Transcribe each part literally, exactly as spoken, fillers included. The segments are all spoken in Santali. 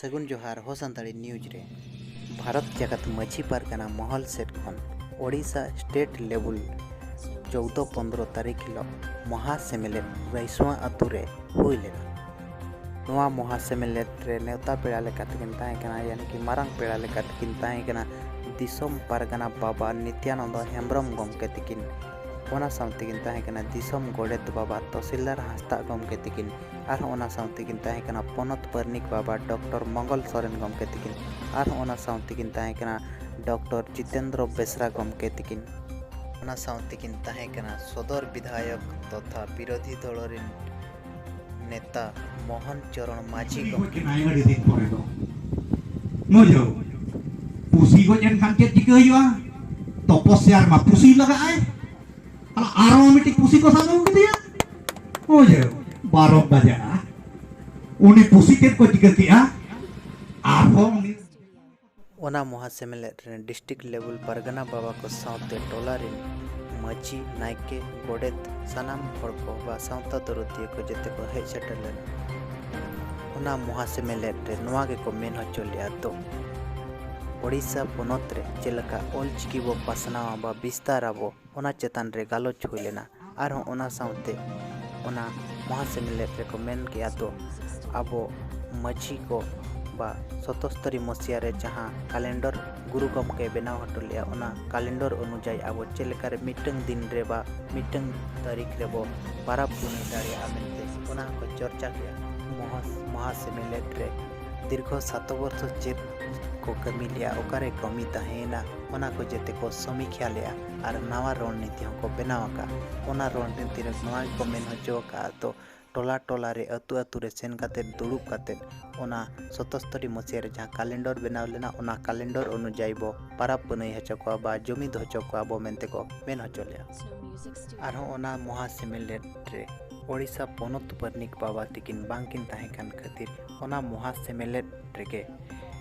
ᱥᱟᱹᱜᱩᱱ ᱡᱚᱦᱟᱨ ᱦᱚ ᱥᱟᱱᱛᱟᱲᱤ ᱱᱤᱭᱩᱡᱽ ᱨᱮ᱾ ᱵᱷᱟᱨᱚᱛ ᱡᱟᱠᱟᱛ ᱢᱟᱹᱡᱷᱤ ᱯᱟᱨᱜᱟᱱᱟ ᱢᱚᱦᱚᱞ ᱥᱮᱫ ᱠᱷᱚᱱ ᱳᱰᱤᱥᱟ ᱥᱴᱮᱴ ᱞᱮᱵᱩᱞ ᱪᱳᱫᱽᱫᱚ ᱯᱚᱱᱫᱽᱨᱚ ᱛᱟᱹᱨᱤᱠᱷ ᱦᱤᱞᱳᱜ ᱢᱚᱦᱟ ᱥᱮᱢᱞᱮᱫ ᱨᱟᱹᱭᱥᱩᱣᱟ ᱟᱛᱳ ᱨᱮ ᱦᱩᱭ ᱞᱮᱱᱟ᱾ ᱱᱚᱣᱟ ᱢᱚᱦᱟ ᱥᱮᱢᱞᱮᱫ ᱨᱮ ᱱᱮᱣᱛᱟ ᱯᱮᱲᱟ ᱞᱮᱠᱟᱛᱮᱠᱤᱱ ᱛᱟᱦᱮᱸ ᱠᱟᱱᱟ, ᱭᱟᱱᱤ ᱠᱤ ᱢᱟᱨᱟᱝ ᱯᱮᱲᱟ ᱞᱮᱠᱟᱛᱮᱠᱤᱱ ᱛᱟᱦᱮᱸ ᱠᱟᱱᱟ ᱫᱤᱥᱚᱢ ᱯᱟᱨᱜᱟᱱᱟ ᱵᱟᱵᱟ ᱱᱤᱛᱭᱟᱱᱚᱱᱫᱚ ᱦᱮᱢᱵᱨᱚᱢ ᱜᱚᱢᱠᱮ ᱛᱤᱠᱤᱱ᱾ ᱚᱱᱟ ᱥᱟᱶᱛᱮᱠᱤᱱ ᱛᱟᱦᱮᱸ ᱠᱟᱱᱟ ᱫᱤᱥᱚᱢ ᱜᱚᱰᱮᱛ ᱵᱟᱵᱟ ᱛᱚᱥᱤᱞᱫᱟᱨ ᱦᱟᱸᱥᱫᱟᱜ ᱜᱚᱢᱠᱮ ᱛᱤᱠᱤᱱ᱾ ᱟᱨᱦᱚᱸ ᱚᱱᱟ ᱥᱟᱶᱛᱮᱠᱤᱱ ᱛᱟᱦᱮᱸ ᱠᱟᱱᱟ ᱯᱚᱱᱚᱛ ᱯᱟᱨᱱᱤᱠ ᱵᱟᱵᱟ ᱰᱚᱠᱴᱚᱨ ᱢᱚᱝᱜᱚᱞ ᱥᱚᱨᱮᱱ ᱜᱚᱢᱠᱮ ᱛᱤᱠᱤᱱ᱾ ᱟᱨᱦᱚᱸ ᱚᱱᱟ ᱥᱟᱶᱛᱮᱠᱤᱱ ᱛᱟᱦᱮᱸ ᱠᱟᱱᱟ ᱰᱚᱠᱴᱚᱨ ᱡᱤᱛᱮᱱᱫᱨᱚ ᱵᱮᱥᱨᱟ ᱜᱚᱢᱠᱮ ᱛᱤᱠᱤᱱ᱾ ᱚᱱᱟ ᱥᱟᱶᱛᱮᱠᱤᱱ ᱛᱟᱦᱮᱸ ᱠᱟᱱᱟ ᱥᱚᱫᱚᱨ ᱵᱤᱫᱷᱟᱭᱚᱠ ᱛᱚᱛᱷᱟ ᱵᱤᱨᱳᱫᱷᱤ ᱫᱚᱞ ᱨᱤᱱ ᱱᱮᱛᱟ ᱢᱳᱦᱚᱱ ᱪᱚᱨᱚᱬ ᱢᱟᱹᱡᱷᱤ ᱜᱚᱢᱠᱮ᱾ ᱟᱹᱰᱤ ᱫᱤᱱ ᱯᱚᱨᱮ ᱫᱚ ᱵᱩᱡᱷᱟᱹᱣ, ᱯᱩᱥᱤ ᱜᱚᱡ ᱮᱱ ᱠᱷᱟᱱ ᱪᱮᱫ ᱪᱤᱠᱟᱹ ᱦᱩᱭᱩᱜᱼᱟ? ᱛᱚᱯᱚᱥᱭᱟ ᱨᱮᱢᱟ ᱯᱩᱥᱤ ᱞᱟᱜᱟᱜᱼᱟᱭ᱾ ᱟᱨᱚ ᱢᱤᱫᱴᱤᱡ ᱯᱩᱥᱤ ᱠᱚ ᱥᱟᱵ ᱟᱹᱜᱩ ᱠᱮᱫᱮᱭᱟ᱾ ᱵᱩᱡᱷᱟᱹᱣ, ᱵᱟᱨᱚ ᱵᱟᱡᱟᱜᱼᱟ᱾ ᱩᱱᱤ ᱯᱩᱥᱤ ᱪᱮᱫ ᱠᱚ ᱪᱤᱠᱟᱹ ᱠᱮᱜᱼᱟ? ᱟᱨᱦᱚᱸ ᱩᱱᱤ ᱚᱱᱟ ᱢᱚᱦᱟ ᱥᱮᱢᱞᱮᱫ ᱨᱮ ᱰᱤᱥᱴᱨᱤᱠᱴ ᱞᱮᱵᱮᱞ ᱯᱟᱨᱜᱟᱱᱟ ᱵᱟᱵᱟ ᱠᱚ ᱥᱟᱶᱛᱮ ᱴᱚᱞᱟ ᱨᱮᱱ ᱢᱟᱹᱡᱷᱤ, ᱱᱟᱭᱠᱮ, ᱜᱚᱰᱮᱛ, ᱥᱟᱱᱟᱢ ᱦᱚᱲ ᱠᱚ ᱵᱟ ᱥᱟᱶᱛᱟ ᱫᱚᱨᱚᱫᱤᱭᱟᱹ ᱠᱚ ᱡᱮᱛᱮ ᱠᱚ ᱦᱮᱡ ᱥᱮᱴᱮᱨ ᱞᱮᱱᱟ᱾ ᱚᱱᱟ ᱢᱚᱦᱟ ᱥᱮᱢᱞᱮᱫ ᱨᱮ ᱱᱚᱣᱟ ᱜᱮᱠᱚ ᱢᱮᱱ ᱦᱚᱪᱚ ᱞᱮᱫᱼᱟ ᱫᱚ, ᱳᱰᱤᱥᱟ ᱯᱚᱱᱚᱛ ᱨᱮ ᱪᱮᱫ ᱞᱮᱠᱟ ᱚᱞᱪᱤᱠᱤ ᱵᱚ ᱯᱟᱥᱱᱟᱣᱟ ᱵᱟ ᱵᱤᱥᱛᱟᱨ ᱟᱵᱚ, ᱚᱱᱟ ᱪᱮᱛᱟᱱ ᱨᱮ ᱜᱟᱞᱚᱪ ᱦᱩᱭ ᱞᱮᱱᱟ᱾ ᱟᱨᱦᱚᱸ ᱚᱱᱟ ᱥᱟᱶᱛᱮ ᱚᱱᱟ ᱢᱚᱦᱟ ᱥᱮᱢᱞᱮᱫ ᱨᱮᱠᱚ ᱢᱮᱱ ᱠᱮᱜᱼᱟ ᱫᱚ, ᱟᱵᱚ ᱢᱟᱹᱡᱷᱤ ᱠᱚ ᱵᱟ ᱥᱚᱛᱚᱥᱛᱚᱨᱤ ᱢᱚᱥᱤᱭᱟ ᱨᱮ ᱡᱟᱦᱟᱸ ᱠᱟᱞᱮᱱᱰᱚᱨ ᱜᱩᱨᱩ ᱜᱚᱢᱠᱮ ᱵᱮᱱᱟᱣ ᱦᱚᱴᱚ ᱞᱮᱜᱼᱟ, ᱚᱱᱟ ᱠᱟᱞᱮᱱᱰᱚᱨ ᱚᱱᱩᱡᱟᱭᱤ ᱟᱵᱚ ᱪᱮᱫ ᱞᱮᱠᱟᱨᱮ ᱢᱤᱫᱴᱟᱝ ᱫᱤᱱ ᱨᱮ ᱵᱟ ᱢᱤᱫᱴᱟᱝ ᱛᱟᱹᱨᱤᱠᱷ ᱨᱮᱵᱚ ᱯᱟᱨᱟᱵᱽ ᱯᱩᱱᱟᱹᱭ ᱫᱟᱲᱮᱭᱟᱜᱼᱟ ᱢᱮᱱᱛᱮ ᱚᱱᱟ ᱦᱚᱸᱠᱚ ᱪᱚᱨᱪᱟ ᱠᱮᱜᱼᱟ᱾ ᱢᱚᱦᱟ ᱢᱚᱦᱟ ᱥᱮᱢᱞᱮᱫ ᱨᱮ ᱫᱤᱨᱜᱷᱚ ᱥᱟᱛ ᱵᱚᱨᱥᱚ ᱪᱮᱫ ᱠᱚ ᱠᱟᱹᱢᱤ ᱞᱮᱜᱼᱟ, ᱚᱠᱟᱨᱮ ᱠᱟᱹᱢᱤ ᱛᱟᱦᱮᱸᱭᱮᱱᱟ, ᱚᱱᱟ ᱠᱚ ᱡᱮᱛᱮ ᱠᱚ ᱥᱚᱢᱤᱠᱷᱟ ᱞᱮᱜᱼᱟ ᱟᱨ ᱱᱟᱣᱟ ᱨᱚᱬᱱᱤᱛᱤ ᱦᱚᱸᱠᱚ ᱵᱮᱱᱟᱣ ᱟᱠᱟᱫᱼᱟ᱾ ᱚᱱᱟ ᱨᱚᱬᱱᱤᱛᱤ ᱨᱮ ᱱᱚᱣᱟ ᱜᱮᱠᱚ ᱢᱮᱱ ᱦᱚᱪᱚ ᱟᱠᱟᱫᱼᱟ ᱫᱚ, ᱴᱚᱞᱟ ᱴᱚᱞᱟ ᱨᱮ, ᱟᱹᱛᱩ ᱟᱹᱛᱩ ᱨᱮ ᱥᱮᱱ ᱠᱟᱛᱮᱫ, ᱫᱩᱲᱩᱵ ᱠᱟᱛᱮᱫ ᱚᱱᱟ ᱥᱚᱛᱚᱥᱛᱚᱨᱤ ᱢᱚᱥᱤᱭᱟ ᱨᱮ ᱡᱟᱦᱟᱸ ᱠᱟᱞᱮᱱᱰᱚᱨ ᱵᱮᱱᱟᱣ ᱞᱮᱱᱟ, ᱚᱱᱟ ᱠᱟᱞᱮᱱᱰᱚᱨ ᱚᱱᱩᱡᱟᱭᱤ ᱵᱚ ᱯᱟᱨᱟᱵᱽ ᱯᱩᱱᱟᱹᱭ ᱦᱚᱪᱚ ᱠᱚᱣᱟ ᱵᱟ ᱡᱩᱢᱤᱫ ᱦᱚᱪᱚ ᱠᱚᱣᱟ ᱵᱚ ᱢᱮᱱᱛᱮ ᱠᱚ ᱢᱮᱱ ᱦᱚᱪᱚ ᱞᱮᱜᱼᱟ᱾ ᱟᱨᱦᱚᱸ ᱚᱱᱟ ᱢᱚᱦᱟ ᱥᱮᱢᱞᱮᱫ ᱨᱮ ᱳᱰᱤᱥᱟ ᱯᱚᱱᱚᱛ ᱯᱟᱨᱱᱤᱠ ᱵᱟᱵᱟ ᱛᱤᱠᱤᱱ ᱵᱟᱝᱠᱤᱱ ᱛᱟᱦᱮᱸ ᱠᱟᱱ ᱠᱷᱟᱹᱛᱤᱨ ᱚᱱᱟ ᱢᱚᱦᱟ ᱥᱮᱢᱞᱮᱫ ᱨᱮᱜᱮ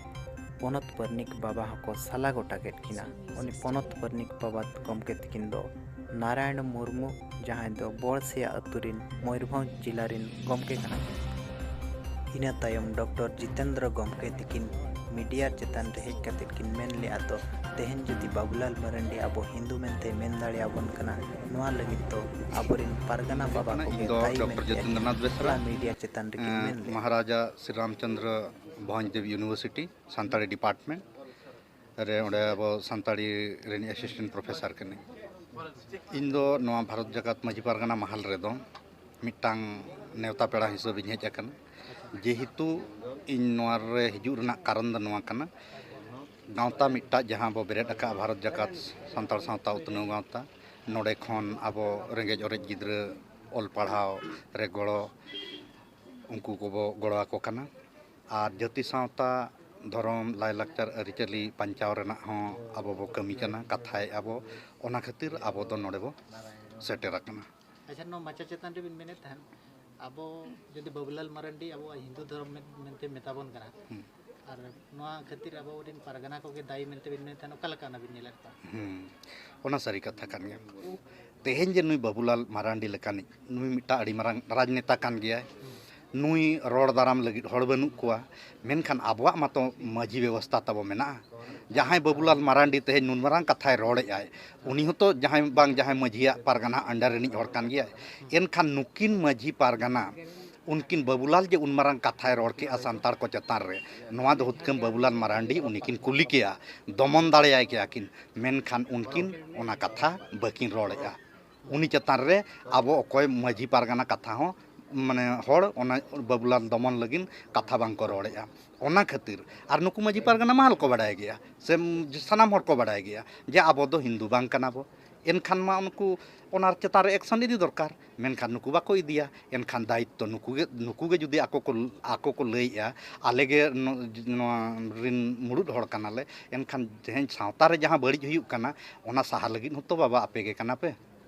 ᱯᱚᱱᱚᱛ ᱯᱟᱨᱱᱤᱠ ᱵᱟᱵᱟ ᱦᱚᱸᱠᱚ ᱥᱟᱞᱟ ᱜᱚᱴᱟ ᱠᱮᱫ ᱠᱤᱱᱟ᱾ ᱩᱱᱤ ᱯᱚᱱᱚᱛ ᱯᱟᱨᱱᱤᱠ ᱵᱟᱵᱟ ᱜᱚᱢᱠᱮ ᱛᱤᱠᱤᱱ ᱫᱚ ᱱᱟᱨᱟᱭᱚᱬ ᱢᱩᱨᱢᱩ, ᱡᱟᱦᱟᱸᱭ ᱫᱚ ᱵᱚᱲᱥᱤᱭᱟ ᱟᱹᱛᱩ ᱨᱤᱱ ᱢᱚᱭᱩᱨᱵᱷᱚᱸᱡᱽ ᱡᱤᱞᱟ ᱨᱤᱱ ᱜᱚᱢᱠᱮ ᱠᱟᱱᱟ ᱠᱤᱱ᱾ ᱤᱱᱟᱹ ᱛᱟᱭᱚᱢ ᱰᱚᱠᱴᱚᱨ ᱡᱤᱛᱮᱱᱫᱨᱚ ᱜᱚᱢᱠᱮ ᱛᱤᱠᱤᱱ ᱢᱤᱰᱤᱭᱟ ᱪᱮᱛᱟᱱ ᱨᱮ ᱦᱮᱡ ᱠᱟᱛᱮᱫ ᱠᱤᱱ ᱢᱮᱱ ᱞᱮᱫᱼᱟ ᱛᱚ, ᱛᱮᱦᱮᱧ ᱡᱩᱫᱤ ᱵᱟᱵᱩᱞᱟᱞ ᱢᱟᱨᱟᱱᱰᱤ ᱟᱵᱚ ᱦᱤᱱᱫᱩ ᱢᱮᱱᱛᱮ ᱢᱮᱱ ᱫᱟᱲᱮᱭᱟᱵᱚᱱ ᱠᱟᱱᱟ, ᱱᱚᱣᱟ ᱞᱟᱹᱜᱤᱫ ᱫᱚ ᱟᱵᱚᱨᱮᱱ ᱯᱟᱨᱜᱟᱱᱟ ᱵᱟᱵᱟ ᱤᱧ ᱠᱚᱜᱮ ᱫᱚ ᱫᱟᱭᱤ ᱰᱚᱠᱴᱚᱨ ᱢᱮᱱᱛᱮ ᱡᱤᱛᱮᱱᱫᱨᱚᱱᱟᱛᱷ ᱵᱮᱥᱨᱟ, ᱚᱱᱟ ᱢᱤᱰᱤᱭᱟ ᱪᱮᱛᱟᱱ ᱨᱮᱠᱤᱱ ᱮᱸ, ᱢᱮᱱ ᱞᱮᱫᱼᱟ᱾ ᱢᱚᱦᱟᱨᱟᱡᱟ ᱥᱨᱤ ᱨᱟᱢᱪᱚᱸᱫᱽᱨᱚ ᱵᱷᱚᱸᱡᱽᱫᱮᱵᱽ ᱤᱭᱩᱱᱤᱵᱷᱟᱨᱥᱤᱴᱤ ᱥᱟᱱᱛᱟᱲᱤ ᱰᱤᱯᱟᱨᱴᱢᱮᱱᱴ ᱨᱮ, ᱚᱸᱰᱮ ᱟᱵᱚ ᱥᱟᱱᱛᱟᱲᱤ ᱨᱮᱱ ᱮᱥᱤᱥᱴᱮᱱᱴ ᱯᱨᱚᱯᱷᱮᱥᱟᱨ ᱠᱟᱹᱱᱟᱹᱧ᱾ ᱤᱧ ᱫᱚ ᱱᱚᱣᱟ ᱵᱷᱟᱨᱚᱛ ᱡᱟᱠᱟᱛ ᱢᱟᱹᱡᱷᱤ ᱯᱟᱨᱜᱟᱱᱟ ᱢᱟᱦᱟᱞ ᱨᱮᱫᱚ ᱢᱤᱫᱴᱟᱝ ᱱᱮᱣᱛᱟ ᱯᱮᱲᱟ ᱦᱤᱥᱟᱹᱵ ᱤᱧ ᱦᱮᱡ ᱟᱠᱟᱱᱟ᱾ ᱡᱮᱦᱮᱛᱩ ᱤᱧ ᱱᱚᱣᱟ ᱨᱮ ᱦᱤᱡᱩᱜ ᱨᱮᱱᱟᱜ ᱠᱟᱨᱚᱱ ᱫᱚ ᱱᱚᱣᱟ ᱠᱟᱱᱟ, ᱜᱟᱶᱛᱟ ᱢᱤᱫᱴᱟᱝ ᱡᱟᱦᱟᱸ ᱵᱚ ᱵᱮᱨᱮᱫ ᱟᱠᱟᱫ, ᱵᱷᱟᱨᱚᱛ ᱡᱟᱠᱟᱛ ᱥᱟᱱᱛᱟᱲ ᱥᱟᱶᱛᱟ ᱩᱛᱱᱟᱹᱣ ᱜᱟᱶᱛᱟ, ᱱᱚᱰᱮ ᱠᱷᱚᱱ ᱟᱵᱚ ᱨᱮᱸᱜᱮᱡ ᱚᱨᱮᱡ ᱜᱤᱫᱽᱨᱟᱹ ᱚᱞ ᱯᱟᱲᱦᱟᱣ ᱨᱮ ᱜᱚᱲᱚ, ᱩᱱᱠᱩ ᱠᱚᱵᱚ ᱜᱚᱲᱚ ᱟᱠᱚ ᱠᱟᱱᱟ᱾ ᱟᱨ ᱡᱟᱹᱛᱤ ᱥᱟᱶᱛᱟ, ᱫᱷᱚᱨᱚᱢ, ᱞᱟᱭᱼᱞᱟᱠᱪᱟᱨ, ᱟᱹᱨᱤᱪᱟᱹᱞᱤ ᱵᱟᱧᱪᱟᱣ ᱨᱮᱱᱟᱜ ᱦᱚᱸ ᱟᱵᱚ ᱵᱚ ᱠᱟᱹᱢᱤ ᱠᱟᱱᱟ, ᱠᱟᱛᱷᱟᱭᱮᱫᱼᱟ ᱵᱚ᱾ ᱚᱱᱟ ᱠᱷᱟᱹᱛᱤᱨ ᱟᱵᱚ ᱫᱚ ᱱᱚᱰᱮ ᱵᱚ ᱥᱮᱴᱮᱨ ᱟᱠᱟᱱᱟ᱾ ᱟᱪᱪᱷᱟ, ᱱᱚᱣᱟ ᱢᱟᱪᱟ ᱪᱮᱛᱟᱱ ᱨᱮᱵᱤᱱ ᱢᱮᱱᱮᱫ ᱛᱟᱦᱮᱸᱫ, ᱟᱵᱚ ᱡᱩᱫᱤ ᱵᱟᱵᱩᱞᱟᱞ ᱢᱟᱨᱟᱱᱰᱤ ᱟᱵᱚᱣᱟᱜ ᱦᱤᱱᱫᱩ ᱫᱷᱚᱨᱚᱢ ᱢᱮᱱ-, ᱢᱮᱱᱛᱮ ᱢᱮᱛᱟ ᱵᱚᱱ ᱠᱟᱱᱟ, ᱦᱩᱸ᱾ ᱟᱨ ᱱᱚᱣᱟ ᱠᱷᱟᱹᱛᱤᱨ ᱟᱵᱚ ᱨᱮᱱ ᱯᱟᱨᱜᱟᱱᱟ ᱠᱚᱜᱮ ᱫᱟᱭᱤ ᱢᱮᱱᱛᱮ ᱵᱤᱱ ᱢᱮᱱᱮᱫ ᱛᱟᱦᱮᱸᱫ, ᱚᱠᱟ ᱞᱮᱠᱟ ᱚᱱᱟ ᱵᱤᱱ ᱧᱮᱞᱮᱫ ᱠᱚᱣᱟ? ᱦᱩᱸ, ᱚᱱᱟ ᱥᱟᱹᱨᱤ ᱠᱟᱛᱷᱟ ᱠᱟᱱ ᱜᱮᱭᱟ᱾ ᱛᱮᱦᱮᱧ ᱡᱮ ᱱᱩᱭ ᱵᱟᱵᱩᱞᱟᱞ ᱢᱟᱨᱟᱱᱰᱤ ᱞᱮᱠᱟᱱᱤᱡ, ᱱᱩᱭ ᱢᱤᱫᱴᱟᱝ ᱟᱹᱰᱤ ᱢᱟᱨᱟᱝ ᱨᱟᱡᱽᱱᱮᱛᱟ ᱠᱟᱱ ᱜᱮᱭᱟᱭ, ᱱᱩᱭ ᱨᱚᱲ ᱫᱟᱨᱟᱢ ᱞᱟᱹᱜᱤᱫ ᱦᱚᱲ ᱵᱟᱹᱱᱩᱜ ᱠᱚᱣᱟ, ᱢᱮᱱᱠᱷᱟᱱ ᱟᱵᱚᱣᱟᱜ ᱢᱟᱛᱚ ᱢᱟᱹᱡᱷᱤ ᱵᱮᱵᱚᱥᱛᱷᱟ ᱛᱟᱵᱚ ᱢᱮᱱᱟᱜᱼᱟ᱾ ᱡᱟᱦᱟᱸᱭ ᱵᱟᱵᱩᱞᱟᱞ ᱢᱟᱨᱟᱱᱰᱤ ᱛᱮᱦᱮᱧ ᱱᱩᱱ ᱢᱟᱨᱟᱝ ᱠᱟᱛᱷᱟᱭ ᱨᱚᱲᱮᱫᱼᱟᱭ, ᱩᱱᱤ ᱦᱚᱸᱛᱚ ᱡᱟᱦᱟᱸᱭ ᱵᱟᱝ ᱡᱟᱦᱟᱸᱭ ᱢᱟᱹᱡᱷᱤᱭᱟᱜ ᱯᱟᱨᱜᱟᱱᱟ under ᱨᱤᱱᱤᱡ ᱦᱚᱲ ᱠᱟᱱ ᱜᱮᱭᱟᱭ᱾ ᱮᱱᱠᱷᱟᱱ ᱱᱩᱠᱤᱱ ᱢᱟᱹᱡᱷᱤ ᱯᱟᱨᱜᱟᱱᱟ, ᱩᱱᱠᱤᱱ ᱵᱟᱵᱩᱞᱟᱞ ᱡᱮ ᱩᱱ ᱢᱟᱨᱟᱝ ᱠᱟᱛᱷᱟᱭ ᱨᱚᱲ ᱠᱮᱜᱼᱟ ᱥᱟᱱᱛᱟᱲ ᱠᱚ ᱪᱮᱛᱟᱱ ᱨᱮ, ᱱᱚᱣᱟ ᱫᱚ ᱦᱩᱛᱠᱟᱹᱢ ᱵᱟᱵᱩᱞᱟᱞ ᱢᱟᱨᱟᱱᱰᱤ ᱩᱱᱤ ᱠᱤᱱ ᱠᱩᱞᱤ ᱠᱮᱭᱟ, ᱫᱚᱢᱚᱱ ᱫᱟᱲᱮᱭᱟᱭ ᱠᱮᱭᱟ ᱠᱤᱱ, ᱢᱮᱱᱠᱷᱟᱱ ᱩᱱᱠᱤᱱ ᱚᱱᱟ ᱠᱟᱛᱷᱟ ᱵᱟᱹᱠᱤᱱ ᱨᱚᱲᱮᱫᱼᱟ᱾ ᱩᱱᱤ ᱪᱮᱛᱟᱱ ᱨᱮ ᱟᱵᱚ ᱚᱠᱚᱭ ᱢᱟᱹᱡᱷᱤ ᱯᱟᱨᱜᱟᱱᱟ ᱠᱟᱛᱷᱟ ᱦᱚᱸ, ᱢᱟᱱᱮ, ᱦᱚᱲ ᱚᱱᱟ ᱵᱟᱵᱩᱞᱟᱞ ᱫᱚᱢᱚᱱ ᱞᱟᱹᱜᱤᱫ ᱠᱟᱛᱷᱟ ᱵᱟᱝ ᱠᱚ ᱨᱚᱲᱮᱫᱼᱟ᱾ ᱚᱱᱟ ᱠᱷᱟᱹᱛᱤᱨ, ᱟᱨ ᱱᱩᱠᱩ ᱢᱟᱹᱡᱷᱤ ᱯᱟᱨᱜᱟᱱᱟ ᱢᱟᱦᱟᱞ ᱠᱚ ᱵᱟᱰᱟᱭ ᱜᱮᱭᱟ, ᱥᱮ ᱥᱟᱱᱟᱢ ᱦᱚᱲ ᱠᱚ ᱵᱟᱰᱟᱭ ᱜᱮᱭᱟ ᱡᱮ ᱟᱵᱚ ᱫᱚ ᱦᱤᱱᱫᱩ ᱵᱟᱝ ᱠᱟᱱᱟ ᱵᱚ᱾ ᱮᱱᱠᱷᱟᱱ ᱢᱟ ᱩᱱᱠᱩ ᱚᱱᱟ ᱪᱮᱛᱟᱱ ᱨᱮ action ᱤᱫᱤ ᱫᱚᱨᱠᱟᱨ, ᱢᱮᱱᱠᱷᱟᱱ ᱱᱩᱠᱩ ᱵᱟᱠᱚ ᱤᱫᱤᱭᱟ᱾ ᱮᱱᱠᱷᱟᱱ ᱫᱟᱭᱤᱛᱛᱚ ᱱᱩᱠᱩ ᱜᱮ, ᱱᱩᱠᱩ ᱜᱮ ᱡᱩᱫᱤ ᱟᱠᱚ ᱠᱚ, ᱟᱠᱚ ᱠᱚ ᱞᱟᱹᱭᱮᱜᱼᱟ, "ᱟᱞᱮ ᱜᱮ ᱱᱚ-, ᱱᱚᱣᱟ ᱨᱤᱱ ᱢᱩᱲᱩᱫ ᱦᱚᱲ ᱠᱟᱱᱟᱞᱮ", ᱮᱱᱠᱷᱟᱱ ᱛᱮᱦᱮᱧ ᱥᱟᱶᱛᱟ ᱨᱮ ᱡᱟᱦᱟᱸ ᱵᱟᱹᱲᱤᱡ ᱦᱩᱭᱩᱜ ᱠᱟᱱᱟ, ᱚᱱᱟ ᱥᱟᱦᱟ ᱞᱟᱹᱜᱤᱫ ᱦᱚᱸᱛᱚ ᱵᱟᱵᱟ ᱟᱯᱮ ᱜᱮ ᱠᱟᱱᱟ ᱯᱮ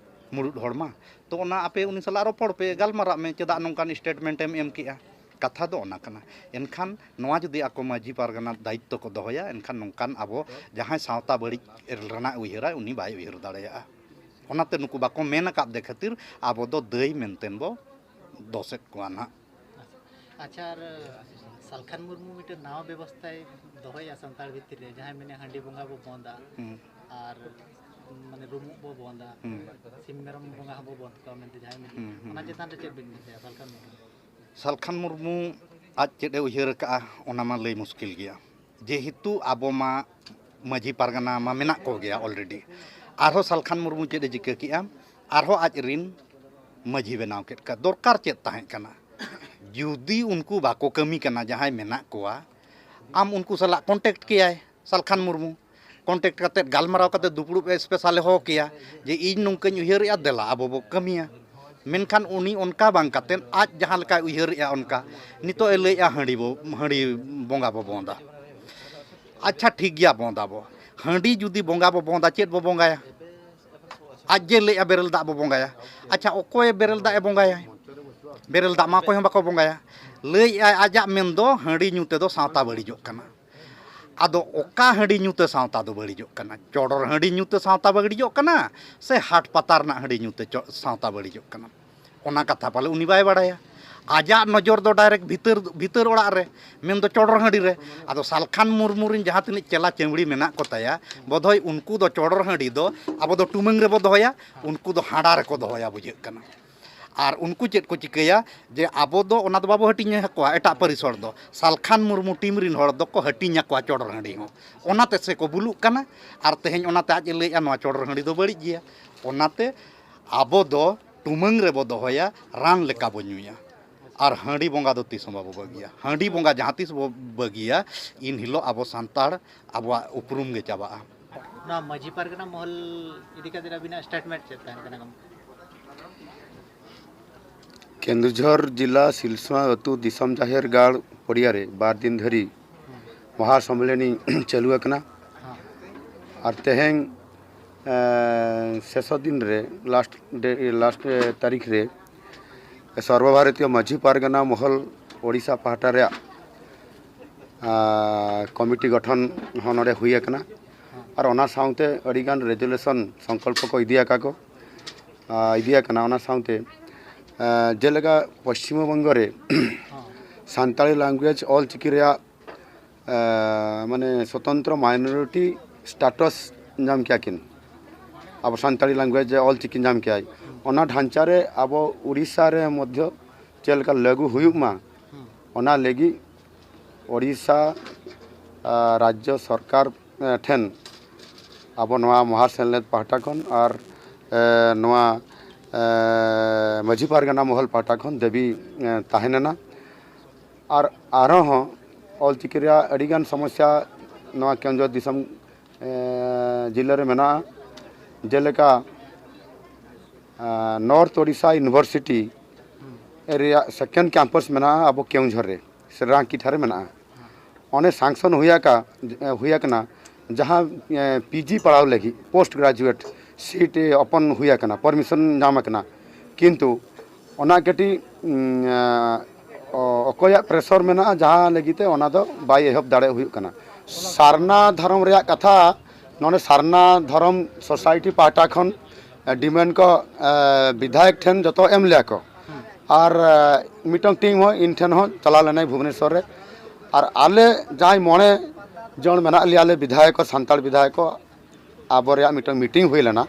ᱢᱩᱲᱩᱫ ᱦᱚᱲ ᱢᱟ᱾ ᱛᱚ ᱚᱱᱟ ᱟᱯᱮ ᱩᱱᱤ ᱥᱟᱞᱟᱜ ᱨᱚᱯᱚᱲ ᱯᱮ, ᱜᱟᱞᱢᱟᱨᱟᱜ ᱢᱮ, ᱪᱮᱫᱟᱜ ᱱᱚᱝᱠᱟᱱ statement ᱮᱢ ᱮᱢ ᱠᱮᱜᱼᱟ? ᱠᱟᱛᱷᱟ ᱫᱚ ᱚᱱᱟ ᱠᱟᱱᱟ᱾ ᱮᱱᱠᱷᱟᱱ ᱱᱚᱣᱟ ᱡᱩᱫᱤ ᱟᱠᱚ ᱢᱟᱹᱡᱷᱤ ᱯᱟᱨᱜᱟᱱᱟ ᱫᱟᱭᱤᱛᱛᱚ ᱠᱚ ᱫᱚᱦᱚᱭᱟ, ᱮᱱᱠᱷᱟᱱ ᱱᱚᱝᱠᱟᱱ ᱟᱵᱚ ᱡᱟᱦᱟᱸᱭ ᱥᱟᱶᱛᱟ ᱵᱟᱹᱲᱤᱡ ᱨᱮᱱᱟᱜ ᱩᱭᱦᱟᱹᱨᱟ, ᱩᱱᱤ ᱵᱟᱭ ᱩᱭᱦᱟᱹᱨ ᱫᱟᱲᱮᱭᱟᱜᱼᱟ᱾ ᱚᱱᱟᱛᱮ ᱱᱩᱠᱩ ᱵᱟᱠᱚ ᱢᱮᱱ ᱟᱠᱟᱫ ᱫᱮ ᱠᱷᱟᱹᱛᱤᱨ ᱟᱵᱚ ᱫᱚ ᱫᱟᱹᱭ ᱢᱮᱱᱛᱮ ᱵᱚ ᱫᱚᱥᱮᱫ ᱠᱚᱣᱟ ᱱᱟᱦᱟᱜ᱾ ᱟᱪᱪᱷᱟ, ᱟᱨ ᱥᱟᱞᱠᱷᱟᱱ ᱢᱩᱨᱢᱩ ᱢᱤᱫᱴᱮᱱ ᱱᱟᱣᱟ ᱵᱮᱵᱚᱥᱛᱷᱟᱭ ᱫᱚᱦᱚᱭᱟ ᱥᱟᱱᱛᱟᱲ ᱵᱷᱤᱛᱤᱨ ᱨᱮ, ᱡᱟᱦᱟᱸᱭ ᱢᱮᱱᱟ ᱦᱟᱺᱰᱤ ᱵᱚᱸᱜᱟ ᱵᱚ ᱵᱚᱸᱫᱟ, ᱦᱩᱸ᱾ ᱟᱨ ᱢᱟᱱᱮ ᱨᱩᱢᱩᱜ ᱵᱚ ᱵᱚᱸᱫᱟ, ᱦᱩᱸ᱾ ᱥᱤᱢ ᱢᱮᱨᱚᱢ ᱵᱚᱸᱜᱟ ᱦᱚᱸᱵᱚ ᱵᱚᱸᱫ ᱠᱚᱣᱟ ᱢᱮᱱᱛᱮ ᱡᱟᱦᱟᱸᱭ ᱢᱮᱱᱟ, ᱦᱩᱸ, ᱦᱩᱸ, ᱚᱱᱟ ᱦᱩᱸ᱾ ᱪᱮᱛᱟᱱ ᱨᱮ ᱪᱮᱫ ᱵᱤᱱ ᱢᱮᱱ ᱦᱚᱪᱚᱭᱟ ᱥᱟᱞᱠᱷᱟᱱ ᱢᱩᱨᱢᱩ? ᱥᱟᱞᱠᱷᱟᱱ ᱢᱩᱨᱢᱩ ᱟᱡ ᱪᱮᱫ ᱮ ᱩᱭᱦᱟᱹᱨ ᱟᱠᱟᱫᱼᱟ, ᱚᱱᱟ ᱢᱟ ᱞᱟᱹᱭ ᱢᱩᱥᱠᱤᱞ ᱜᱮᱭᱟ᱾ ᱡᱮᱦᱮᱛᱩ ᱟᱵᱚ ᱢᱟ ᱢᱟᱹᱡᱷᱤ ᱯᱟᱨᱜᱟᱱᱟ ᱢᱟ ᱢᱮᱱᱟᱜ ᱠᱚᱜᱮᱭᱟ already᱾ ᱟᱨᱦᱚᱸ ᱥᱟᱞᱠᱷᱟᱱ ᱢᱩᱨᱢᱩ ᱪᱮᱫ ᱮ ᱪᱤᱠᱟᱹ ᱠᱮᱜᱼᱟ? ᱟᱨᱦᱚᱸ ᱟᱡ ᱨᱤᱱ ᱢᱟᱹᱡᱷᱤ ᱵᱮᱱᱟᱣ ᱠᱮᱫ ᱠᱚᱣᱟ᱾ ᱫᱚᱨᱠᱟᱨ ᱪᱮᱫ ᱛᱟᱦᱮᱸ ᱠᱟᱱᱟ? ᱡᱩᱫᱤ ᱩᱱᱠᱩ ᱵᱟᱠᱚ ᱠᱟᱹᱢᱤ ᱠᱟᱱᱟ, ᱡᱟᱦᱟᱸᱭ ᱢᱮᱱᱟᱜ ᱠᱚᱣᱟ, ᱟᱢ ᱩᱱᱠᱩ ᱥᱟᱞᱟᱜ contact ᱠᱮᱭᱟᱭ ᱥᱟᱞᱠᱷᱟᱱ ᱢᱩᱨᱢᱩ᱾ Contact ᱠᱟᱛᱮᱫ ᱜᱟᱞᱢᱟᱨᱟᱣ ᱠᱟᱛᱮᱫ ᱫᱩᱯᱲᱩᱵ ᱮ special ᱮ ᱦᱚᱦᱚ ᱠᱮᱭᱟ ᱡᱮ, "ᱤᱧ ᱱᱚᱝᱠᱟᱧ ᱩᱭᱦᱟᱹᱨᱮᱜᱼᱟ, ᱫᱮᱞᱟ ᱟᱵᱚ ᱵᱚ ᱠᱟᱹᱢᱤᱭᱟ᱾" ᱢᱮᱱᱠᱷᱟᱱ ᱩᱱᱤ ᱚᱱᱠᱟ ᱵᱟᱝ ᱠᱟᱛᱮᱫ, ᱟᱡ ᱡᱟᱦᱟᱸ ᱞᱮᱠᱟᱭ ᱩᱭᱦᱟᱹᱨᱮᱜᱼᱟ ᱚᱱᱠᱟ, ᱱᱤᱛᱚᱜ ᱮ ᱞᱟᱹᱭᱮᱜᱼᱟ, "ᱦᱟᱺᱰᱤ ᱵᱚ, ᱦᱟᱺᱰᱤ ᱵᱚᱸᱜᱟ ᱵᱚ ᱵᱚᱸᱫᱟ᱾" ᱟᱪᱪᱷᱟ, ᱴᱷᱤᱠ ᱜᱮᱭᱟ, ᱵᱚᱸᱫᱟ ᱵᱚ᱾ ᱦᱟᱺᱰᱤ ᱡᱩᱫᱤ ᱵᱚᱸᱜᱟ ᱵᱚ ᱵᱚᱸᱫᱟ, ᱪᱮᱫ ᱵᱚ ᱵᱚᱸᱜᱟᱭᱟ? ᱟᱡ ᱡᱮ ᱞᱟᱹᱭᱮᱜᱼᱟ, "ᱵᱮᱨᱮᱞ ᱫᱟᱜ ᱵᱚ ᱵᱚᱸᱜᱟᱭᱟ᱾" ᱟᱪᱪᱷᱟ, ᱚᱠᱚᱭ ᱵᱮᱨᱮᱞ ᱫᱟᱜ ᱮ ᱵᱚᱸᱜᱟᱭᱟ? ᱵᱮᱨᱮᱞ ᱫᱟᱜ ᱢᱟ ᱚᱠᱚᱭ ᱦᱚᱸ ᱵᱟᱠᱚ ᱵᱚᱸᱜᱟᱭᱟ᱾ ᱞᱟᱹᱭᱮᱜᱼᱟᱭ, ᱟᱡᱟᱜ ᱢᱮᱱ ᱫᱚ, ᱦᱟᱺᱰᱤ ᱧᱩ ᱛᱮᱫᱚ ᱥᱟᱶᱛᱟ ᱵᱟᱹᱲᱤᱡᱚᱜ ᱠᱟᱱᱟ᱾ ᱟᱫᱚ ᱚᱠᱟ ᱦᱟᱺᱰᱤ ᱧᱩ ᱛᱮ ᱥᱟᱶᱛᱟ ᱫᱚ ᱵᱟᱹᱲᱤᱡᱚᱜ ᱠᱟᱱᱟ? ᱪᱚᱰᱚᱨ ᱦᱟᱺᱰᱤ ᱧᱩ ᱛᱮ ᱥᱟᱶᱛᱟ ᱵᱟᱹᱲᱤᱡᱚᱜ ᱠᱟᱱᱟ, ᱥᱮ ᱦᱟᱴ ᱯᱟᱛᱟ ᱨᱮᱱᱟᱜ ᱦᱟᱺᱰᱤ ᱧᱩ ᱛᱮ ᱪᱚ-, ᱥᱟᱶᱛᱟ ᱵᱟᱹᱲᱤᱡᱚᱜ ᱠᱟᱱᱟ? ᱚᱱᱟ ᱠᱟᱛᱷᱟ ᱯᱟᱞᱮ ᱩᱱᱤ ᱵᱟᱭ ᱵᱟᱲᱟᱭᱟ᱾ ᱟᱡᱟᱜ ᱱᱚᱡᱚᱨ ᱫᱚ direct ᱵᱷᱤᱛᱟᱹᱨ, ᱵᱷᱤᱛᱟᱹᱨ ᱚᱲᱟᱜ ᱨᱮ, ᱢᱮᱱᱫᱚ ᱪᱚᱰᱚᱨ ᱦᱟᱺᱰᱤ ᱨᱮ᱾ ᱟᱫᱚ ᱥᱟᱞᱠᱷᱟᱱ ᱢᱩᱨᱢᱩ ᱨᱮᱱ ᱡᱟᱦᱟᱸ ᱛᱤᱱᱟᱹᱜ ᱪᱮᱞᱟ ᱪᱮᱢᱲᱤ ᱢᱮᱱᱟᱜ ᱠᱚ ᱛᱟᱭᱟ, ᱵᱚᱫᱷᱚᱭ ᱩᱱᱠᱩ ᱫᱚ ᱪᱚᱰᱚᱨ ᱦᱟᱺᱰᱤ ᱫᱚ ᱟᱵᱚ ᱫᱚ ᱴᱩᱢᱟᱹᱝ ᱨᱮᱵᱚ ᱫᱚᱦᱚᱭᱟ, ᱩᱱᱠᱩ ᱫᱚ ᱦᱟᱸᱰᱟ ᱨᱮᱠᱚ ᱫᱚᱦᱚᱭᱟ, ᱵᱩᱡᱷᱟᱹᱜ ᱠᱟᱱᱟ᱾ ᱟᱨ ᱩᱱᱠᱩ ᱪᱮᱫ ᱠᱚ ᱪᱤᱠᱟᱹᱭᱟ, ᱡᱮ ᱟᱵᱚ ᱫᱚ ᱚᱱᱟ ᱫᱚ ᱵᱟᱵᱚ ᱦᱟᱹᱴᱤᱧ ᱟᱠᱚᱣᱟ, ᱮᱴᱟᱜ ᱯᱟᱹᱨᱤᱥ ᱦᱚᱲ ᱫᱚ, ᱥᱟᱞᱠᱷᱟᱱ ᱢᱩᱨᱢᱩ team ᱨᱮᱱ ᱦᱚᱲ ᱫᱚᱠᱚ ᱦᱟᱹᱴᱤᱧ ᱟᱠᱚᱣᱟ ᱪᱚᱰᱚᱨ ᱦᱟᱺᱰᱤ ᱦᱚᱸ᱾ ᱚᱱᱟᱛᱮ ᱥᱮ ᱠᱚ ᱵᱩᱞᱩᱜ ᱠᱟᱱᱟ᱾ ᱟᱨ ᱛᱮᱦᱮᱧ ᱚᱱᱟᱛᱮ ᱟᱡ ᱮ ᱞᱟᱹᱭᱮᱫᱼᱟ, ᱱᱚᱣᱟ ᱪᱚᱰᱚᱨ ᱦᱟᱺᱰᱤ ᱫᱚ ᱵᱟᱹᱲᱤᱡ ᱜᱮᱭᱟ᱾ ᱚᱱᱟᱛᱮ ᱟᱵᱚ ᱫᱚ ᱴᱩᱢᱟᱹᱝ ᱨᱮᱵᱚ ᱫᱚᱦᱚᱭᱟ, ᱨᱟᱱ ᱞᱮᱠᱟ ᱵᱚ ᱧᱩᱭᱟ᱾ ᱟᱨ ᱦᱟᱺᱰᱤ ᱵᱚᱸᱜᱟ ᱫᱚ ᱛᱤᱥ ᱦᱚᱸ ᱵᱟᱵᱚ ᱵᱟᱹᱜᱤᱭᱟ᱾ ᱦᱟᱺᱰᱤ ᱵᱚᱸᱜᱟ ᱡᱟᱦᱟᱸ ᱛᱤᱥ ᱵᱚ ᱵᱟᱹᱜᱤᱭᱟ, ᱤᱱ ᱦᱤᱞᱳᱜ ᱟᱵᱚ ᱥᱟᱱᱛᱟᱲ ᱟᱵᱚᱣᱟᱜ ᱩᱯᱨᱩᱢ ᱜᱮ ᱪᱟᱵᱟᱜᱼᱟ᱾ ᱱᱚᱣᱟ ᱢᱟᱹᱡᱷᱤ ᱯᱟᱨᱜᱟᱱᱟ ᱢᱚᱦᱚᱞ ᱤᱫᱤ ᱠᱟᱛᱮ ᱟᱹᱵᱤᱱᱟᱜ statement ᱪᱮᱫ ᱛᱟᱦᱮᱱ ᱠᱟᱱᱟ ᱜᱚᱢᱠᱮ? ᱠᱮᱱᱫᱩᱡᱷᱚᱨ ᱡᱤᱞᱟ ᱥᱤᱞᱥᱩᱣᱟ ᱟᱹᱛᱩ ᱫᱤᱥᱚᱢ ᱡᱟᱦᱮᱨ ᱜᱟᱲ ᱯᱚᱲᱤᱭᱟ ᱨᱮ ᱵᱟᱨ ᱫᱤᱱ ᱫᱷᱟᱹᱨᱤᱡ ᱢᱚᱦᱟ ᱥᱚᱢᱢᱮᱞᱚᱱᱤ ᱪᱟᱹᱞᱩ ᱟᱠᱟᱱᱟ᱾ ᱦᱮᱸ᱾ ᱟᱨ ᱛᱮᱦᱮᱧ, ᱮᱸ, ᱥᱮᱥᱚ ᱫᱤᱱ ᱨᱮ, last day, last ᱛᱟᱹᱨᱤᱠᱷ ᱨᱮ ᱥᱚᱨᱵᱚ ᱵᱷᱟᱨᱚᱛᱤᱭᱚ ᱢᱟᱹᱡᱷᱤ ᱯᱟᱨᱜᱟᱱᱟ ᱢᱚᱦᱚᱞ ᱳᱰᱤᱥᱟ ᱯᱟᱦᱴᱟ ᱨᱮᱭᱟᱜ, ᱟᱸ, ᱠᱚᱢᱤᱴᱤ ᱜᱚᱴᱷᱚᱱ ᱦᱚᱸ ᱱᱚᱰᱮ ᱦᱩᱭ ᱟᱠᱟᱱᱟ᱾ ᱟᱨ ᱚᱱᱟ ᱥᱟᱶᱛᱮ ᱟᱹᱰᱤᱜᱟᱱ resolution, ᱥᱚᱝᱠᱚᱞᱯᱚ ᱠᱚ ᱤᱫᱤ ᱟᱠᱟᱫ ᱠᱚ, ᱟᱸ, ᱤᱫᱤ ᱟᱠᱟᱱᱟ᱾ ᱚᱱᱟ ᱥᱟᱶᱛᱮ, ᱟᱸ, ᱡᱮᱞᱮᱠᱟ ᱯᱚᱥᱪᱤᱢ ᱵᱚᱝᱜᱚ ᱨᱮ ᱥᱟᱱᱛᱟᱲᱤ language ᱚᱞ ᱪᱤᱠᱤ ᱨᱮᱭᱟᱜ ᱮ, ᱢᱟᱱᱮ ᱥᱚᱛᱚᱱᱛᱨᱚ minority status ᱧᱟᱢ ᱠᱮᱭᱟ ᱠᱤᱱ, ᱟᱵᱚ ᱥᱟᱱᱛᱟᱲᱤ language ᱚᱞ ᱪᱤᱠᱤ ᱧᱟᱢ ᱠᱮᱭᱟᱭ, ᱚᱱᱟ ᱰᱷᱟᱧᱪᱟ ᱨᱮ ᱟᱵᱚ ᱩᱲᱤᱥᱥᱟ ᱨᱮ ᱢᱚᱫᱽᱫᱷᱚ ᱪᱮᱫ ᱞᱮᱠᱟ ᱞᱟᱹᱜᱩ ᱦᱩᱭᱩᱜ ᱢᱟ, ᱚᱱᱟ ᱞᱟᱹᱜᱤᱫ ᱳᱰᱤᱥᱟ, ᱟ, ᱨᱟᱡᱽᱡᱚ ᱥᱚᱨᱠᱟᱨ, ᱮ, ᱴᱷᱮᱱ ᱟᱵᱚ ᱱᱚᱣᱟ ᱢᱚᱦᱟ ᱥᱮᱢᱞᱮᱫ ᱯᱟᱦᱴᱟ ᱠᱷᱚᱱ ᱟᱨ, ᱮ, ᱱᱚᱣᱟ, ᱮ, ᱢᱟᱹᱡᱷᱤ ᱯᱟᱨᱜᱟᱱᱟ ᱢᱚᱦᱚᱞ ᱯᱟᱦᱴᱟ ᱠᱷᱚᱱ ᱫᱟᱹᱵᱤ, ᱮ, ᱛᱟᱦᱮᱸ ᱞᱮᱱᱟ᱾ ᱟᱨ ᱟᱨᱦᱚᱸ ᱦᱚᱸ ᱚᱞᱪᱤᱠᱤ ᱨᱮᱭᱟᱜ ᱟᱹᱰᱤᱜᱟᱱ ᱥᱚᱢᱚᱥᱥᱟ ᱱᱚᱣᱟ ᱠᱮᱣᱚᱱᱡᱷᱚᱨ ᱫᱤᱥᱚᱢ, ᱮ, ᱡᱤᱞᱟᱹ ᱨᱮ ᱢᱮᱱᱟᱜᱼᱟ᱾ ᱡᱮᱞᱮᱠᱟ, ᱮ, North Odisha University ᱨᱮᱭᱟᱜ second campus ᱢᱮᱱᱟᱜᱼᱟ ᱟᱵᱚ ᱠᱮᱣᱚᱱᱡᱷᱚᱨ ᱨᱮ, ᱥᱮ ᱨᱟᱸᱠᱤ ᱴᱷᱟᱨ ᱨᱮ ᱢᱮᱱᱟᱜᱼᱟ᱾ ᱚᱸᱰᱮ sanction ᱦᱩᱭ ᱟᱠᱟ-, ᱦᱩᱭ ᱟᱠᱟᱱᱟ, ᱡᱟᱦᱟᱸ, ᱮ, ᱯᱤ ᱡᱤ ᱯᱟᱲᱦᱟᱣ ᱞᱟᱹᱜᱤᱫ post graduate seat open ᱦᱩᱭ ᱟᱠᱟᱱᱟ, permission ᱧᱟᱢ ᱟᱠᱟᱱᱟ, ᱠᱤᱱᱛᱩ ᱚᱱᱟ ᱠᱟᱹᱴᱤᱡ, ᱩᱢ, ᱮ, ᱚ-, ᱚᱠᱚᱭᱟᱜ pressure ᱢᱮᱱᱟᱜᱼᱟ, ᱡᱟᱦᱟᱸ ᱞᱟᱹᱜᱤᱫ ᱛᱮ ᱚᱱᱟ ᱫᱚ ᱵᱟᱭ ᱮᱦᱚᱵ ᱫᱟᱲᱮ ᱦᱩᱭᱩᱜ ᱠᱟᱱᱟ᱾ ᱥᱟᱨᱱᱟ ᱫᱷᱚᱨᱚᱢ ᱨᱮᱭᱟᱜ ᱠᱟᱛᱷᱟ, ᱱᱚᱰᱮ ᱥᱟᱨᱱᱟ ᱫᱷᱚᱨᱚᱢ society ᱯᱟᱦᱴᱟ ᱠᱷᱚᱱ, ᱮ, demand ᱠᱚ, ᱮ, ᱵᱤᱫᱷᱟᱭᱚᱠ ᱴᱷᱮᱱ ᱡᱚᱛᱚ ᱮᱢ ᱞᱮᱭᱟ ᱠᱚ᱾ ᱟᱨ, ᱮ, ᱢᱤᱫᱴᱟᱝ team ᱦᱚᱸ ᱤᱧ ᱴᱷᱮᱱ ᱦᱚᱸ ᱪᱟᱞᱟᱣ ᱞᱮᱱᱟᱭ ᱵᱷᱩᱵᱽᱱᱮᱥᱚᱨ ᱨᱮ᱾ ᱟᱨ ᱟᱞᱮ ᱡᱟᱦᱟᱸᱭ ᱢᱚᱬᱮ ᱡᱚᱱ ᱢᱮᱱᱟᱜ ᱞᱮᱭᱟ, ᱟᱞᱮ ᱵᱤᱫᱷᱟᱭᱚᱠ ᱠᱚ, ᱥᱟᱱᱛᱟᱲ ᱵᱤᱫᱷᱟᱭᱚᱠ ᱠᱚ, ᱟᱵᱚ ᱨᱮᱭᱟᱜ ᱢᱤᱫᱴᱟᱝ meeting ᱦᱩᱭ ᱞᱮᱱᱟ᱾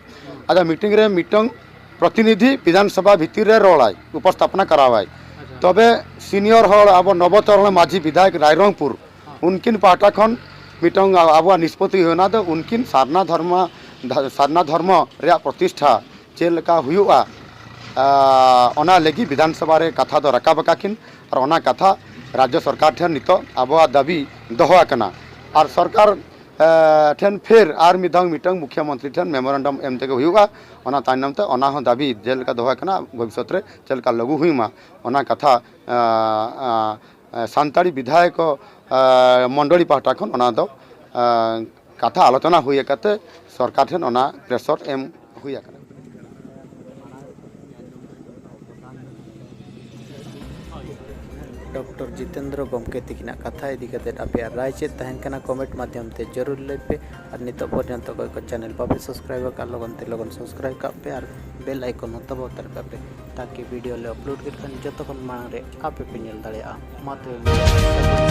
ᱟᱫᱚ meeting ᱨᱮ ᱢᱤᱫᱴᱟᱝ ᱯᱨᱚᱛᱤᱱᱤᱫᱷᱤ ᱵᱤᱫᱷᱟᱱ ᱥᱚᱵᱷᱟ ᱵᱷᱤᱛᱤᱨ ᱨᱮ ᱨᱚᱲᱟᱭ, ᱩᱯᱚᱥᱛᱷᱟᱯᱚᱱᱟ ᱠᱚᱨᱟᱣᱟᱭ᱾ ᱛᱚᱵᱮ senior ᱦᱚᱲ ᱟᱵᱚ ᱱᱚᱵᱚᱛᱚᱨᱚᱬ ᱢᱟᱹᱡᱷᱤ ᱵᱤᱫᱷᱟᱭᱚᱠ ᱨᱟᱭᱨᱚᱝᱯᱩᱨ, ᱩᱱᱠᱤᱱ ᱯᱟᱦᱴᱟ ᱠᱷᱚᱱ ᱢᱤᱫᱴᱟᱝ ᱟᱵᱚᱣᱟᱜ ᱱᱤᱥᱯᱚᱛᱤ ᱦᱩᱭᱱᱟ, ᱫᱚ ᱩᱱᱠᱤᱱ ᱥᱟᱨᱱᱟ ᱫᱷᱚᱨᱢᱚ, ᱥᱟᱨᱱᱟ ᱫᱷᱚᱨᱢᱚ ᱨᱮᱭᱟᱜ ᱯᱨᱚᱛᱤᱥᱴᱷᱟ ᱪᱮᱫ ᱞᱮᱠᱟ ᱦᱩᱭᱩᱜᱼᱟ, ᱟ, ᱚᱱᱟ ᱞᱟᱹᱜᱤᱫ ᱵᱤᱫᱷᱟᱱ ᱥᱚᱵᱷᱟ ᱨᱮ ᱠᱟᱛᱷᱟ ᱫᱚ ᱨᱟᱠᱟᱵ ᱟᱠᱟᱫ ᱠᱤᱱ᱾ ᱟᱨ ᱚᱱᱟ ᱠᱟᱛᱷᱟ ᱨᱟᱡᱽᱡᱚ ᱥᱚᱨᱠᱟᱨ ᱴᱷᱮᱱ ᱱᱤᱛᱚᱜ ᱟᱵᱚᱣᱟᱜ ᱫᱟᱹᱵᱤ ᱫᱚᱦᱚ ᱟᱠᱟᱱᱟ᱾ ᱟᱨ ᱥᱚᱨᱠᱟᱨ, ᱟ, ᱴᱷᱮᱱ ᱯᱷᱮᱨ ᱟᱨ ᱢᱤᱫ ᱫᱷᱟᱣ ᱢᱤᱫᱴᱟᱝ ᱢᱩᱠᱷᱭᱟᱹ ᱢᱚᱱᱛᱨᱤ ᱴᱷᱮᱱ memorandum ᱮᱢ ᱛᱮᱜᱮ ᱦᱩᱭᱩᱜᱼᱟ᱾ ᱚᱱᱟ ᱛᱟᱭᱱᱚᱢ ᱛᱮ ᱚᱱᱟ ᱦᱚᱸ ᱫᱟᱹᱵᱤ ᱡᱮᱞᱮᱠᱟ ᱫᱚᱦᱚ ᱟᱠᱟᱱᱟ, ᱵᱷᱚᱵᱤᱥᱥᱚᱛ ᱨᱮ ᱪᱮᱫ ᱞᱮᱠᱟ ᱞᱟᱹᱜᱩ ᱦᱩᱭᱩᱜ ᱢᱟ, ᱚᱱᱟ ᱠᱟᱛᱷᱟ, ᱟ, ᱟ, ᱥᱟᱱᱛᱟᱲᱤ ᱵᱤᱫᱷᱟᱭᱚᱠ, ᱟ, ᱢᱚᱱᱰᱚᱞᱤ ᱯᱟᱦᱴᱟ ᱠᱷᱚᱱ ᱚᱱᱟ ᱫᱚ, ᱟ, ᱠᱟᱛᱷᱟ ᱟᱞᱳᱪᱚᱱᱟ ᱦᱩᱭ ᱟᱠᱟᱛᱮ ᱥᱚᱨᱠᱟᱨ ᱴᱷᱮᱱ ᱚᱱᱟ pressure ᱮᱢ ᱦᱩᱭ ᱟᱠᱟᱱᱟ᱾ ᱰᱚᱠᱴᱚᱨ ᱡᱤᱛᱮᱱᱫᱨᱚ ᱜᱚᱢᱠᱮ ᱛᱤᱠᱤᱱᱟᱜ ᱠᱟᱛᱷᱟ ᱤᱫᱤ ᱠᱟᱛᱮ ᱟᱯᱮᱭᱟᱜ ᱨᱟᱭ ᱪᱮᱫ ᱛᱟᱦᱮᱱ ᱠᱟᱱᱟ, ᱠᱚᱢᱮᱱᱴ ᱢᱟᱫᱽᱫᱷᱚᱢ ᱛᱮ ᱡᱟᱹᱨᱩᱲ ᱞᱟᱹᱭ ᱯᱮ᱾ ᱟᱨ ᱱᱤᱛᱚᱜ ᱯᱚᱨᱡᱚᱱᱛᱚ ᱚᱠᱚᱭ ᱠᱚ ᱪᱮᱱᱮᱞ ᱵᱟᱯᱮ ᱥᱟᱵᱥᱠᱨᱟᱭᱤᱵ ᱟᱠᱟᱫ, ᱞᱚᱜᱚᱱ ᱛᱮ ᱞᱚᱜᱚᱱ ᱥᱟᱵᱥᱠᱨᱟᱭᱤᱵ ᱠᱟᱜ ᱯᱮ ᱟᱨ ᱵᱮᱞ ᱟᱭᱠᱚᱱ ᱦᱚᱸ ᱫᱟᱵᱟᱣ ᱦᱟᱛᱟᱲ ᱠᱟᱜ ᱯᱮ, ᱛᱟᱠᱤ ᱵᱷᱤᱰᱤᱭᱳ ᱞᱮ ᱟᱯᱞᱳᱰ ᱠᱮᱫ ᱠᱷᱟᱱ ᱡᱚᱛᱚ ᱠᱷᱚᱱ ᱢᱟᱲᱟᱝ ᱨᱮ ᱟᱯᱮ ᱯᱮ ᱧᱮᱞ ᱫᱟᱲᱮᱭᱟᱜᱼᱟ᱾ ᱢᱟ ᱛᱚᱵᱮ